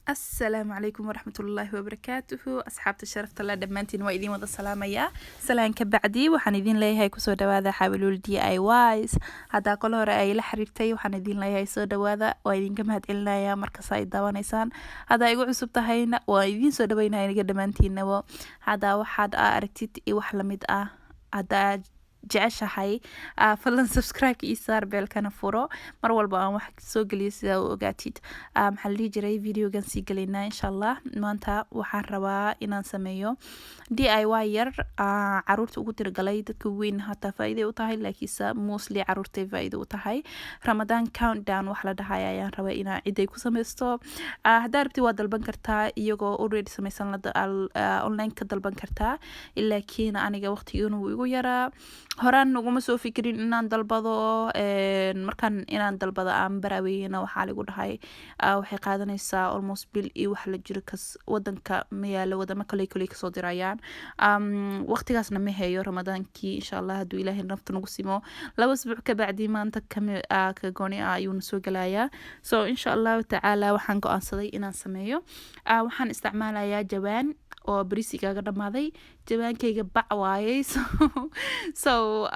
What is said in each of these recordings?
Asalaamu calaykum waraxmatullaahi wabarakaatuhu. Asxaabta sharafta la, dhammaantiin waa idin wada salaamayaa. Salaan ka bacdi, waxaan idin leeyahay kusoo dhawaada Xawiluul DIYs. Haddaa kol hore ay la xiriirtay, waxaan idin leeyahay soo dhawaada, waa idinka mahadcelinayaa markasta ay daawanaysaan. Haddaa igu cusub tahayna, waa idiin soo dhaweynaya niga dhammaantiinabo. Haddaa waxaad aragtid iyo wax lamid ah haddaa jeceshahay, fadlan subscribe ii saar, bell-kana furo, mar walba aan wax soo geliyo sidaa u ogaatid. Maxaa la dhihi jiray, videogan sii gelaynaa insha Allah. Maanta waxaan rabaa inaan sameeyo DIY yar caruurta ugu tiragalay. Dadka weyn hataa faa'iiday u tahay, laakiinse mostly caruurtay faa'iido u tahay. Ramadan countdown wax la dhahay ayaan rabaa inaan ciday ku sameysto. Haddaa rabtid waa dalban kartaa, iyagoo already sameysan online ka dalban kartaa, laakiin aniga waqtigana wuu igu yaraa. Horaan uguma soo fikirin inaan dalbado. Markaan inaan dalbado aan baraaweyna, waxaa lagu dhahay waxay qaadanaysaa almost bil iyo wax la jiro, kas wadanka ma yaalo, wadamo kale kale kasoo dirayaan. Waqtigaasna ma heyo. Ramadaankii insha Allah, hadduu Ilaahay nafta nagu simo, 2 asbuuc ka bacdi maanta kami ka gooni ah ayuuna soo gelayaa. So insha Allahu tacaala waxaan go-aansaday inaan sameeyo. Waxaan isticmaalayaa jawaan oo bariis igaga dhamaaday. Jawaankayga bac waayey. So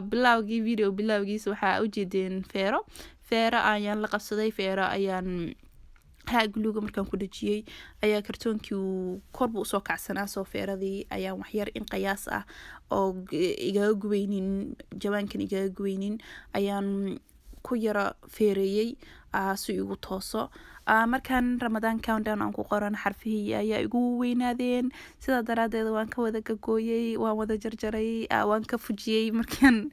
bilowgii video bilowgiisa waxaa ujeedeen feero. Feero ayaan la qabsaday. Feero ayaan haaguluga markaan ku dhejiyey ayaa kartoonkii uu korbu usoo kacsanaa. Soo feeradii ayaan waxyar in qiyaas ah oo igaga gubaynin, jawaankan igaga gubaynin, ayaan ku yara feereeyey si igu tooso. Markaan Ramadaan countdown aan ku qoran, xarfihii ayaa igu weynaadeen. Sidaa daraadeed waan ka wada gagooyey, waan wada jarjaray, waan ka fujiyey. Markaan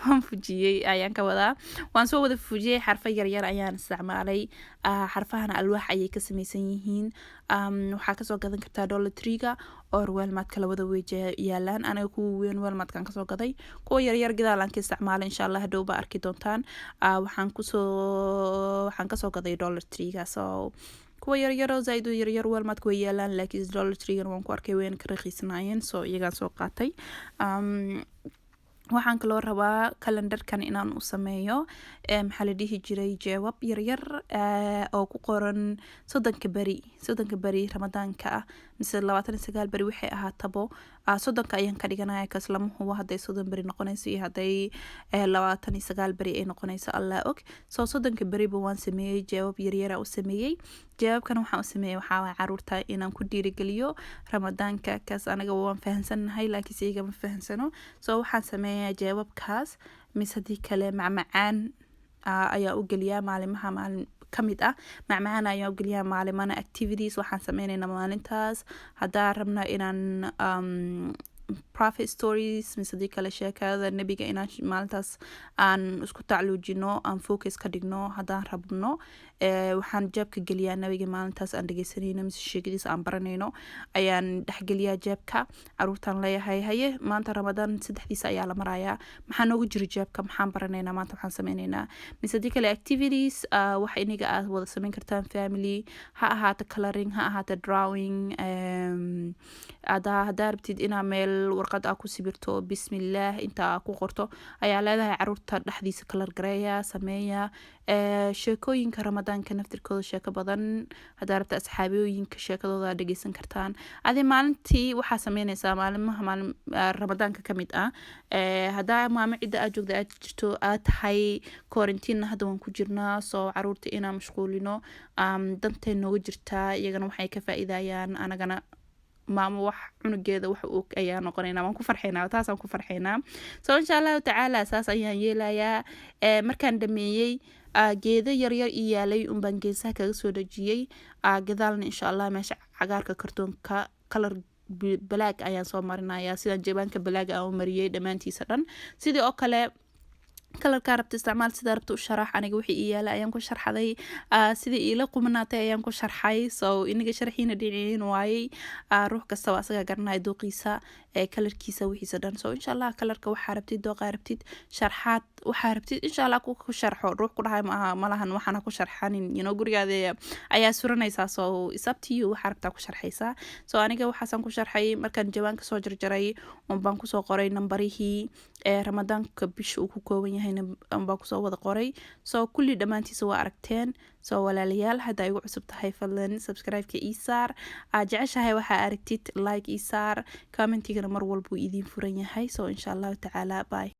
waan fujiyey ayaan ka wadaa, waan soo wada fujiyey. Xarfo yaryar ayaan isticmaalay. Xarfahana alwaax ayay ka sameysan yihiin. Waxaa kasoo gadan kartaa Dollar Tree-ga or Walmartka, labada way yaalaan. Aniga kuwa weyn Walmartkan kasoo gaday, kuwa yaryar gadaalaan ka isticmaalay. Insha Allah hadhow baa arki doontaan. Waxaan kusoo waxaan kasoo gaday Dollar Tree-ga. So kuwa yaryaro zaaid u yaryar Walmartka way yaalaan, laakiin Dollar Tree-gan waan ku arkay, wayna ka raqiisanaayeen, so iyagaan soo qaatay. Waxaan kaloo rabaa calendarkan inaan u sameeyo, maxaa la dhihi jiray, jeebab yaryar oo ku qoran 30-ka beri, 30-ka beri Ramadaanka ah mise 29 beri waxay ahaatabo. 30-ka ayaan ka dhiganaya, kas lama hubo hadday 30 beri noqonayso iyo hadday 29 beri ay noqonayso, Allah og. So 30-ka beriba waan sameeyey, jeebab yaryara u sameeyey. Jeebabkan waxaan u sameeyey waxaa waay caruurta inaan ku dhiirigeliyo Ramadaanka, kaas anaga waan fahansannahay, laakiinse iyaga ma fahansano. So waxaan sameeyaa jeebabkaas, mise haddii kale macmacaan ayaa u geliyaa maalimaha. Maalin kamid ah macmacaan ayaa u geliyaa, maalimana activities waxaan sameyneynaa maalintaas. Haddaa rabna inaan prophet stories mise haddii kale sheekada nebiga inaan maalintaas aan isku tacluujino, aan focus ka dhigno haddaan rabno, waxaan jeebka geliyaa nabiga maalintaas aan dhegeysanayno mise sheekadiisa aan baranayno ayaan dhexgeliyaa jeebka. Caruurtaan leeyahay, "Haye, maanta Ramadaan saddexdiisa ayaa la marayaa, maxaa noogu jira jeebka? Maxaan baranaynaa maanta? Waxaan sameyneynaa," mise haddii kale activities wax iniga aad wada sameyn kartaan family, ha ahaato coloring, ha ahaato drawing. Haddaa rabtid inaa meel warqad aa ku sibirto, bismillaah inta aa ku qorto ayaa leedahay, caruurta dhexdiisa colour gareeya, sameeya. Sheekooyinka Ramadaanka naftirkooda sheeko badan haddaa rabta, asxaabooyinka sheekadooda aad dhegeysan kartaan. Adi maalintii waxaa sameyneysaa maalimaha maalin Ramadaanka kamid ah. Haddaa maamo cidda aad joogda aad jirto aad tahay, quarantine hadda waan ku jirnaa, soo caruurta inaan mashquulino danteen nooga jirtaa. Iyagana waxay ka faa-iidayaan, anagana maamo wax cunugeeda wax og ayaa noqonaynaa, waan ku farxaynaa, taasaan ku farxaynaa. So insha Allahu tacaala saas ayaan yeelayaa. Markaan dhameeyey, geedo yaryar i yaalay unbaan geesaha kaga soo dhajiyey. Gadaalna insha Allah meesha cagaarka kartoonka colour black ayaan soo marinayaa, sidaan jawaanka black aan u mariyey dhammaantiisa dhan. Sidii oo kale colour-kaa rabta isticmaal, sidaa rabta u sharax. Aniga wixii ii yaala ayaan ku sharxaday, sidii iila qumanaatay ayaan ku sharxay. So inaga sharxiina dhinaciin waayey, ruux kastaba asagaa garanaya dooqiisa, colour-kiisa, wixiisa dhan. So insha Allah colour-ka waxaa rabtid, dooqaa rabtid, sharxaad waxaa rabtid insha Allah ku sharxo. Ruux ku dhahay maaha malahan waxaana ku sharxanin, gurigaada ayaa suranaysaa, so it's up to you, waxaa rabtaa ku sharxaysaa. So aniga waxaasaan ku sharxay. Markaan jawaanka soo jarjaray unbaan kusoo qoray nambarihii ee Ramadaanka bisha uu ku kooban yahay, baan kusoo wada qoray. So kulli dhammaantiisa waa aragteen. So walaalayaal, haddaa igu cusub tahay, fadlan subscribe-ka ii saar. Aad jeceshahay waxaa aragtid, like ii saar, commentigana mar walbuu idiin furan yahay. So insha Allahu tacaala, bye.